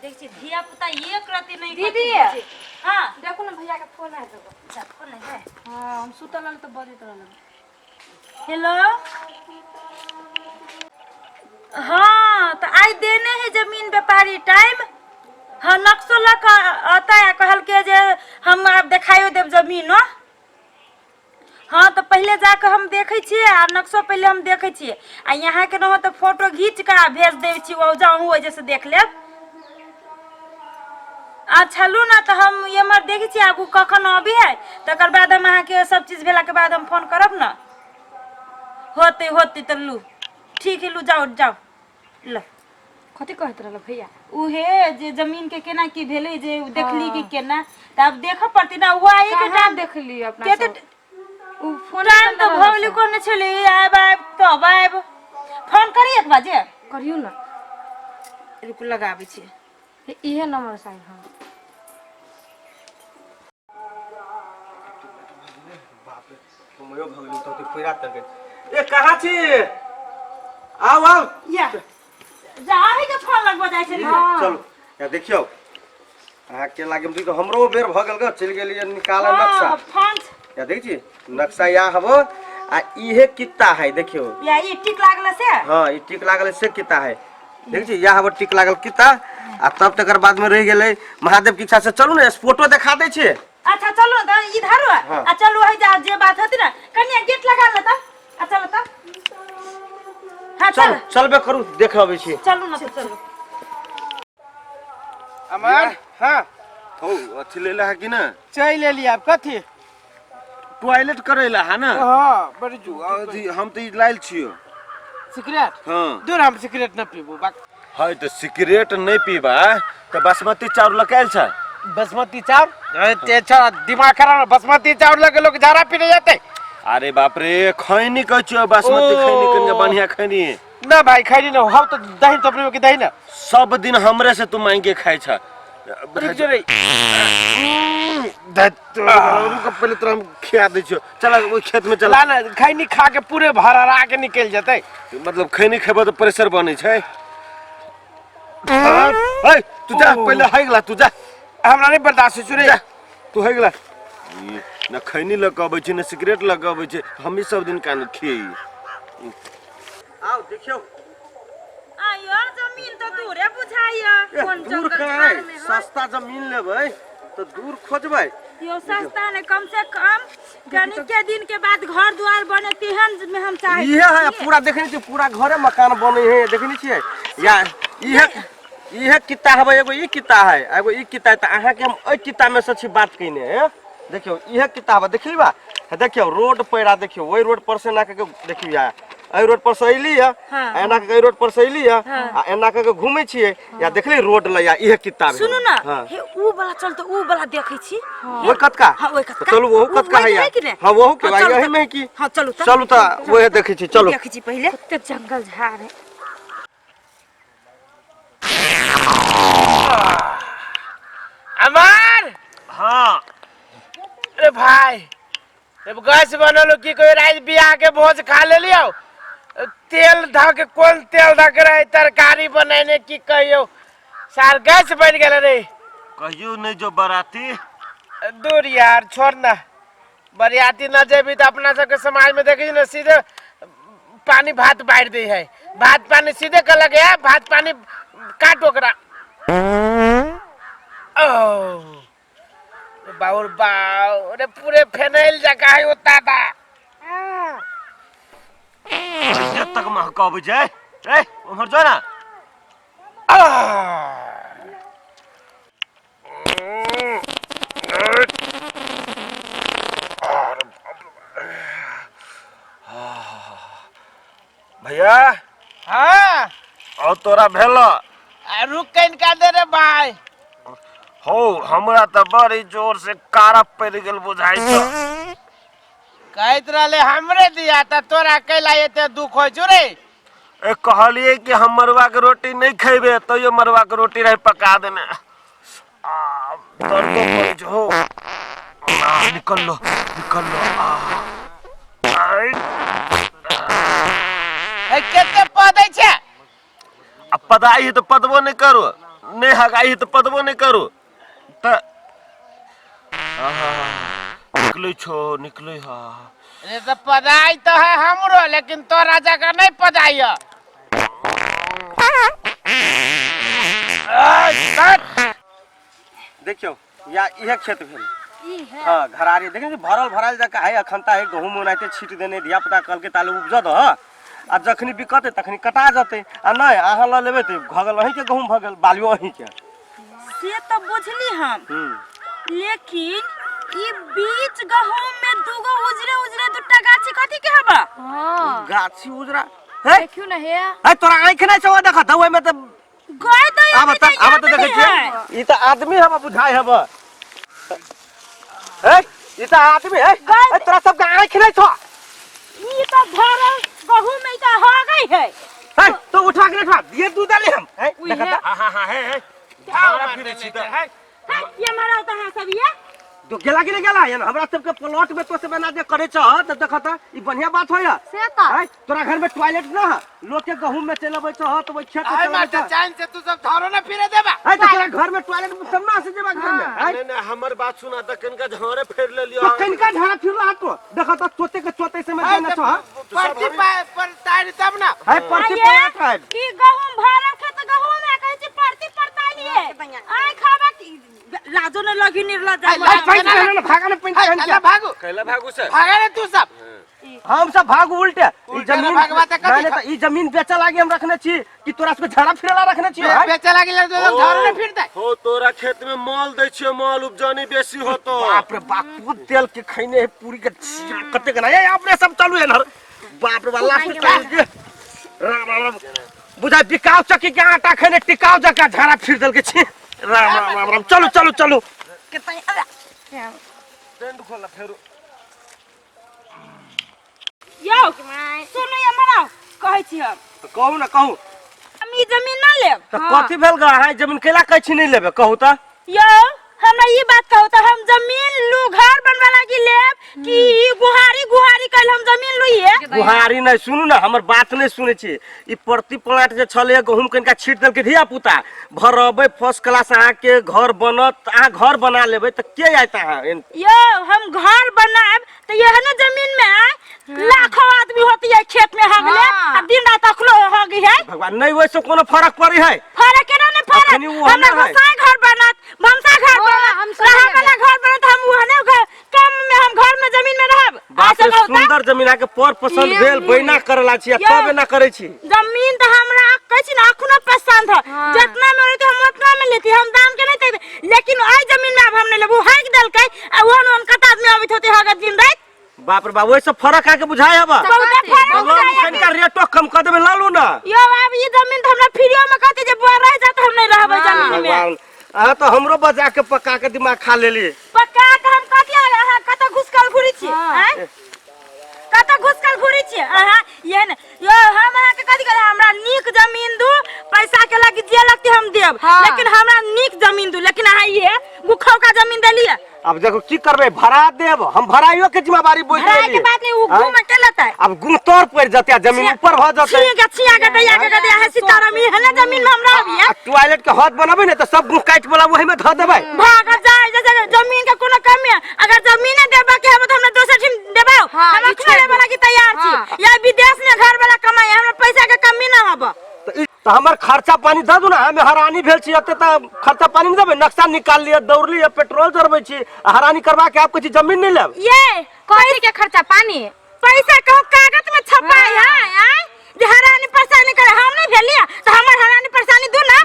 देख छी धिया पुता एक रति नहीं दीदी। कथी बुझे। हाँ देखो ना भैया के फोन आयल रहो। अच्छा फोन नहीं है। हाँ, हम सुतल रहल तो बजैत रहल। हेलो, हाँ तो आई देने है जमीन व्यापारी टाइम। हाँ नक्शो लऽ कऽ अतै आ कहलकै जे हम आब देखाइयो देब जमीनो। हाँ तऽ पहिले जाकऽ हम देखै छियै आ नक्शो पहिले हम देखै छियै आ यहाँके रहत तऽ फोटो घीच कऽ आ भेज दै छी, ओ जाउ ओहि से देख लेब। अच्छा लू ने तऽ हम एम्हर देखै छियै आगू कखन अबै है, तकर बाद हम अहाँके सब चीज भेलाके बाद हम फोन करब ने। होतै होतै तऽ लू ठीक है, लू जाउ जाउ ल। कथी कहैत रहल भैया? उहे जे जमीन के केना की भेलै जे देखली कि केना, तऽ आब देखऽ पड़तै ने ओ आइ के कहाँ टाइम देखली अपना के सब? उ फोन टाइम तऽ भऽ गेलै, कोने छलै आबि आबि तब आबि फोन करी एक बाजे। करियौ ने। रुकू लगाबै छी। इहे नंबर शायद। हाँ बाप रे, समयो भऽ गेलै तऽ पूरा तक। ए कहाँ छी? आउ आउ। या जा अहीं के फोन लगबऽ जाइ छै। चलू या देखियौ अहाँ के लागे तऽ हमरो बेर भऽ गेल ग, चलि गेलियै निकालऽ नक्शा। हाँ, फोन। या देखै छी नक्शा या हबो आ इहे कित्ता है देखियौ। या ई टिक लागल से। हाँ ई टिक लागल से कित्ता है देखै छी, या हबो टिक लागल कित्ता। आ तब तकर बाद में रहि गेलै महादेव की इच्छा से चलू ने स्पोटो देखा दै छियै। अच्छा चलू तऽ इधर हाँ। आ चलू है जा जे बात होती ना कनिया गेट लगा ले तऽ आ चलो तऽ। हाँ चल चल चलबे करू देख अबै छी। चलू ना तऽ चलू। अमर हाँ हौ अथी लेला है कि ना? चलि एलियै आब कथी? टॉयलेट करेला है ना? हाँ बड़ी जू अथी हम तऽ ई लायल छियो सिगरेट। हाँ दूर, हम सिगरेट न पीबू बाक। है तऽ सिगरेट नहीं पीबा तऽ बासमती चाउर लकायल छै। बासमती चाउर? अरे ते छा दिमाग खराब है, बासमती चाउर लगे लोग झाड़ा पीने जाते। अरे बाप रे, खैनी कहै छियो बासमती खैनी, कनिका बढ़िया खैनी। ना भाई खैनी ना, हम तो दही तो अपने के दही ना। सब दिन हमरे से तू मांग के खाइ छ। रुक जो रे। रुक पहिले तोरा हम खिया दै छियो, चल ओहि खेत में चल। ला ना खैनी खा के पूरे भररा के निकल जते। मतलब खैनी खेबो तऽ प्रेशर बनै छै। है तू जा पहिले है गेला तू जा। हमरा नहीं बर्दाश्त होइ छौ रे। जा तू है गेला। ई न खैनी लऽ कऽ अबै छै न सिगरेट लऽ कऽ अबै छै, हमही सब दिन कान खियै। आउ देखियौ। आयो जमीन तऽ दूरे बुझाइया। ए, कोन दूर जंगल कहाँ है? झाड़ में है? सस्ता जमीन लेबै तऽ दूर खोजबै। यो सस्ता ने, कम से कम कनिक के दिन के बाद घर द्वार बने तेहन में हम चाहे। इहे है पूरा देखने छियै, पूरा घरे मकान बनै है देखने छियै। या इहे इहे कित्ता हबै, एगो ई कित्ता है एगो ई कित्ता है, तऽ अहाँके हम एहि कित्ता में से छी बात कयने है। देखियौ इहे कित्ता हबै, देखली बा? हे देखियौ रोड पैरा देखियौ, ओहि रोड पर से एना कऽ के देखियौ, या एहि रोड पर से अयली है। हाँ। एना कऽ के एहि रोड पर से अयली है हाँ। आ एना कऽ के घूमै छियै। या देखली रोड ल या इहे कित्ता भेल। सुनू ना। हाँ। हे ऊ वाला चल तऽ ऊ वाला देखै छी। ओहि कतका? हाँ ओहि कतका। तऽ चलू ओहू ऊ कतका है वही या। है कि ने? हाँ ओहू के हाँ, भाई चलू यही तऽ। में है की। हाँ चलू तऽ। चलू तऽ ओहे देखै छी चलू। देखै छी पहिले। कते जंगल झाड़ है। अमर हाँ अरे भाई जब गैस बनल की कोई रात बियाह के भोज खा ले लियो, तेल धऽ के कोन तेल धऽ के रहे तरकारी बनेने की कहियो सार गैस बन गेल रे। कहियो नहीं जो बराती। दूर यार छोड़ ना, बरियाती न जेबी तऽ अपना सबके समाज में देखी ना सीधे पानी भात बांटि दै है, भात पानी सीधे कहलक है भात पानी काट ओकरा। ओ बाउर बाउ रे पूरे फेनाइल जकाँ है ओ दादा। जब तक महकबै छै ए उम्हर जो ना। भैया। हाँ और तोरा भेल? आ रुक कनिका दे रे भाई। हो हमरा तऽ बड़ी जोर से कारा पड़ि गेल बुझाइ छै। कहैत रहले हमरे दिया तऽ तोरा कैला एते दुख होइ छौ रे? ए कहलिए कि हम मरुआ के रोटी नहीं खेबे तैयो मरुआ के रोटी रहे पका देने। आ दर्द करै छै हो। आ, निकल लो निकल लो। आ आइ, ए कते पदै छै? आ पदाई है तऽ पदबो नहीं करू, नहि हगाई तऽ पदबो नहि करू तऽ आहा निकलै छौ निकलै हा। अरे तो पदाई तो है हमरो, लेकिन तोरा जगह नहीं पदाई है। देखियौ या इहे खेत भेल। हाँ, घरारी देखियौ जे भरल भरायल जकाँ है। अखन तऽ है गहूम ओनाहिते छीट देने, धिया पुता कहलकै ताले उपजऽ दह आ जखनी बिकतै तखनी कटा जेतै। आ नहि अहाँ लऽ लेबै तऽ भऽ गेल अहीँके गहूम, भऽ गेल बालियो अहीँके। से तऽ बुझली हम, लेकिन ई बीच गहूम में दूगो उजरे उजरे दूटा गाछी कथी के हबा? हाँ। गाछी उजरा हे। देखियो ना हे। हे, तोरा आँखि नहि छौ? देख तऽ ओहिमे तऽ गय तऽ आब तऽ आब तऽ देखै छियै ई तऽ आदमी हब बुझाइ हब। हे, ई तऽ आदमी है। हे, तोरा सबके आँखि नहि छौ? ई तऽ भरल गहूम में ई तऽ हो गई है। हे, तो उठा के उठा दिए दूध डाले हम। हे, देख तऽ। हाँ हाँ हाँ, हे हे, हमरा फिरै छी तऽ है। है ये मारा होता है सब ये। तो गेला कि नहि गेला? यानी हमरा सबके प्लॉट में तो से बना जे करे छह तऽ देख तऽ ई बढ़िया बात होय? से तऽ है, तोरा घर में टॉयलेट ना है? लोग के गहूम में चलबै छह तऽ ओहि खेत में आय चलबै मास्टर छह। चैन से तू सब धरो ना फिरे देबा। है, तऽ तोरा घर में टॉयलेट सब ना से जेबा घर में है? नहीं नहीं, हमर बात सुना तऽ कनिका झोरे फेर ले लियो। तो कनिका झाड़ा फिर रहा तो देख तऽ तोते के तोते से में जाना छह। परती पर तारी तब ना। है, परती आये, पर आठ है। ई गहूम भरल खेत गहूम है, कहै छी परती परतालिए आय खाबा की लाजो न लगी निर्लज। आय, है, पैंट पहने ना, भागा ना पैंट पहन के। अल्लाह भागो। कैला भागू से? भागा रे तू सब। हम सब भाग उल्टे ई उल्टे ना जमीन भागवा तऽ कथी नहीं, नहीं, तऽ ई जमीन बेचऽ लागी हम रखने छी कि तोरा सबके झाड़ा फिरेला रखने छी? है? बेचे लागी तो धरो ना फिर दे। हो, तोरा खेत में माल दै छियो, माल उपजानी बेसी होतो। बाप रे बाप, तू तेल के खैने है पूरी के कते के ना। ए, अपने सब चलू है नर। बाप रे बाप, लास्ट टाइम के राम राम राम, बुझा बिकाउ चक्की के आटा खैने टिकाउ जका झाड़ा फिर देल के छी। राम राम राम राम, चलू चलू चलू। टेंट खोला फेरू। यौ सुनू, ये मराउ कहै छी हम। तऽ कहू ना, कहू। हम ई जमीन ना लेब। तऽ कथी भेल ग? अहाँ ई जमीन कैला कहै छी नहि लेबै? कहू तऽ। यौ, हमरा ई बात कहू तऽ, हम जमीन लू घर बनवा लागी लेब कि ई गुहारी गुहारी कैल हम जमीन लुइए? गुहारी नहि, सुनू ने, हमर बात नहि सुनै छी। ई प्रति प्लांट जे छलै गहूम कनिका छीट देलकै धिया पुता, भरबै फर्स्ट क्लास, अहाँके घर बनत। अहाँ घर बना लेबै तऽ के आयत अहाँ यौ, हम घर बनायब तऽ एहनो जमीन में आय लाखों आदमी होती है खेत में हगले आ दिन रात अखनो हगी है। भगवान, नहि, ओहिसँ कोनो फरक पड़ै है? फरक केना नहि फरक? अखनी ओहने हमरा है। गोसाई घर बनत, भनसा घर हाँ, बनत, हम सब रहै लेबै। वाला घर बनत, हम ओहने घर कम में हम घर में जमीन में रहब। बाप रे, ऐसे कहू तऽ? सुंदर जमीन अहाँके पर पसंद ये भेल, बैना करला छी आ ये। तब एना करै छी। जमीन तऽ हमरा कहै छी ने अखनो पसंद है। जितना में रहते हम उतना में लेती, हम दाम के नहीं देबै, लेकिन ओहि जमीन में आब हम नहीं लेब। ओ हाकि देलकै आ ओहन ओहन कत आदमी अबैत होते हगत दिन राति। बाप रे बाप, ओहिसँ फरक अहाँके बुझाइ हबा? बहुते फरक लऽ लू, बुझाइया। कनिका रेटो कम कऽ देबै, लऽ लू ने। यौ, आब ई जमीन तऽ हमरा फ्रीओ में कहते जे बुआ रह जात, हम नहीं रहबै जमीन में। भगवान, अहाँ तऽ हमरो बजा के पका के दिमाग खा लेली। पक्का के हम कथी? अहाँ कतऽ घुसकल घुरी छी? आँय, कतऽ घुसकल घुरी छी अहाँ? ये ने यौ, हम अहाँके कथी कहै, हमरा नीक जमीन दू, पैसा के लगी जे लगतै हम देब। लेकिन हमरा नीक जमीन दू, लेकिन अहाँ ये गुखौका जमीन देलियै। अब देखो की करबै, भरा देब हम, भराइयो के जिम्मेवारी बोझ भराई के लेली। बात नहीं, उ आँय? घूम के लेतै। अब गुह तोड़ पड़ि जेतै आ जमीन ऊपर भऽ जेतै। छिया के छिया के दैया के दैया है सीताराम, ई हने जमीन में हम रहबियै। आ टॉयलेट के हद बनाबै ने तऽ सब गुह काटि वाला ओहि में धऽ देबै। भाग जाय जे जे जमीन के कोनो कमी है, अगर जमीन देबा के हम तऽ हमरा दोसर ठाम देबौ। हाँ, हम ई अखनो छोड़ि लेबा लागी तैयार छी या विदेश में घर वाला कमाई, हमरा पैसा के कमी ना हब। तऽ तऽ हमर खर्चा पानी दऽ दू ने, हम हरानी भेल छी एते, तऽ खर्चा पानी नहि देबै? नक्शा निकाल लिअ, दौड़ लिअ, पेट्रोल जरबै छी आ हरानी करवा के आब कहै छी जमीन नहि लेब। ये कथी के खर्चा पानी? पैसा कहू कागज में छपाई है आय जे हरानी परेशानी करे हम नहीं भेलिए तऽ हमर हरानी परेशानी दू ना।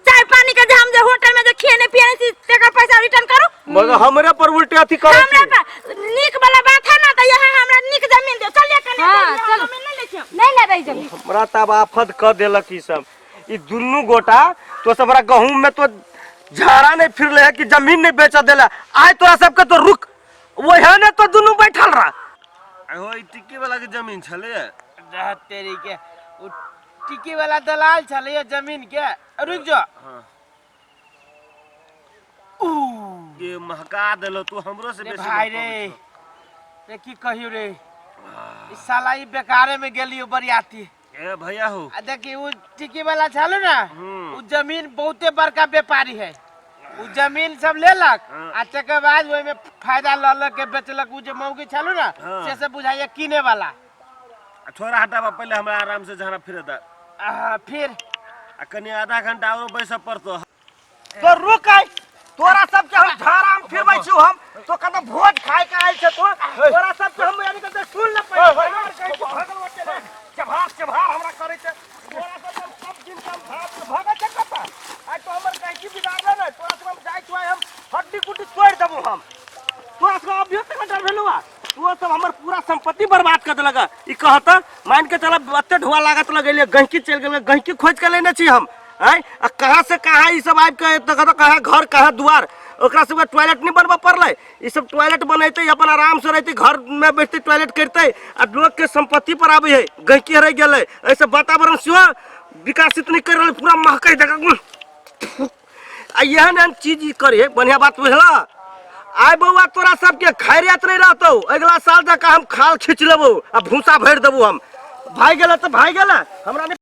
चाय पानी के जे हम जे होटल में जे खिएने पिएने छी तेकर पैसा रिटर्न करू। मगर हमरे पर उल्टे अथी करै हमरा छी। पर नीक वाला बात है ना तऽ यहाँ हमरा नीक जमीन दे, चलिए कने। हाँ, चलिए, हम चलू। जमीन नहीं लै छियै। नहीं लेबै जमीन। हमरा तऽ आब आफत कऽ देलक ई सब, ई दुनू गोटा। तो सब हमरा गहूम में तो झाड़ा नहीं फिरले है कि जमीन नहीं बेच देले। आइ तोरा सबके तो रुक, वही ने तो दुनू बैठल रह। हो, ई टिक्की वाला के जमीन छलै। रह तेरी के, उ टिकी वाला दलाल छलैया जमीन के। रुक जो। ये महका देलो तू हमरो से रे बेसी। भाई रे रे, की कहियो रे, ई साला ई बेकारे में गेलियो बरियाती। ए भैया हो। आ देखी उ टिकी वाला छलो ना, उ जमीन बहुते बड़का व्यापारी है, उ जमीन सब लेलक आ तकर बाद ओहिमे फायदा ल ल के बेचलक। उ जे मौगी छलो ना से सब बुझाइया किने वाला। आ छोरा हटाबा पहिले, हमरा आराम से झाड़ा फिरे दा। आ, फिर आ कनी आधा घंटा औरो बैसऽ पड़तो। तो रुक आइ, तोरा सबके हम झाड़ा में फिरबै छियौ हम। तो कतऽ भोज खाय के आयल छै तो, तोरा सबके हम यानी कि सुन ले पहिले। भगल बच्चे रे, चभार चभार हमरा करै छै। तोरा सबके हम सब दिन हम झाड़ा में भगै छै कतऽ? आइ तो हमर गैंची बिगाड़ले ने, तोरा सब हम जाइ छियौ, आइ हम हड्डी कुड्डी तोड़ि देबौ हम। तोरा सब अभियो तक डर भेलौ आ? तोरा सब हमर पूरा संपत्ति बर्बाद कर देलक। ई कहत मान के चलब एते ढोआ लागत लगेलियै, गहिकी चलि गेल, गहिकी खोजि के लेने छी हम। आँय, आ कहाँ से कहाँ ई सब आबि के देखत, कहाँ घर कहाँ दुआर। ओकरा सबके टॉयलेट नहीं बनबऽ पड़लै, ई सब टॉयलेट बनेतै, अपन आराम से रहतै, घर में बैठतै, टॉयलेट करतै। आ लोक के संपत्ति पर आबै है, गहिकी हरै गेलै। एहिसँ वातावरण सेहो विकसित नहि करि रहलै, पूरा महकै जगह। आ एहन एहन चीज ई करे बढ़िया बात बुझला। आइ बौआ तोरा सबके खैरियत नहीं रहतौ, अगला साल तक हम खाल खींच लेबो आ भूसा भरि देबो हम। भाई गेलै तऽ भाई गेलै, हमरा नहि।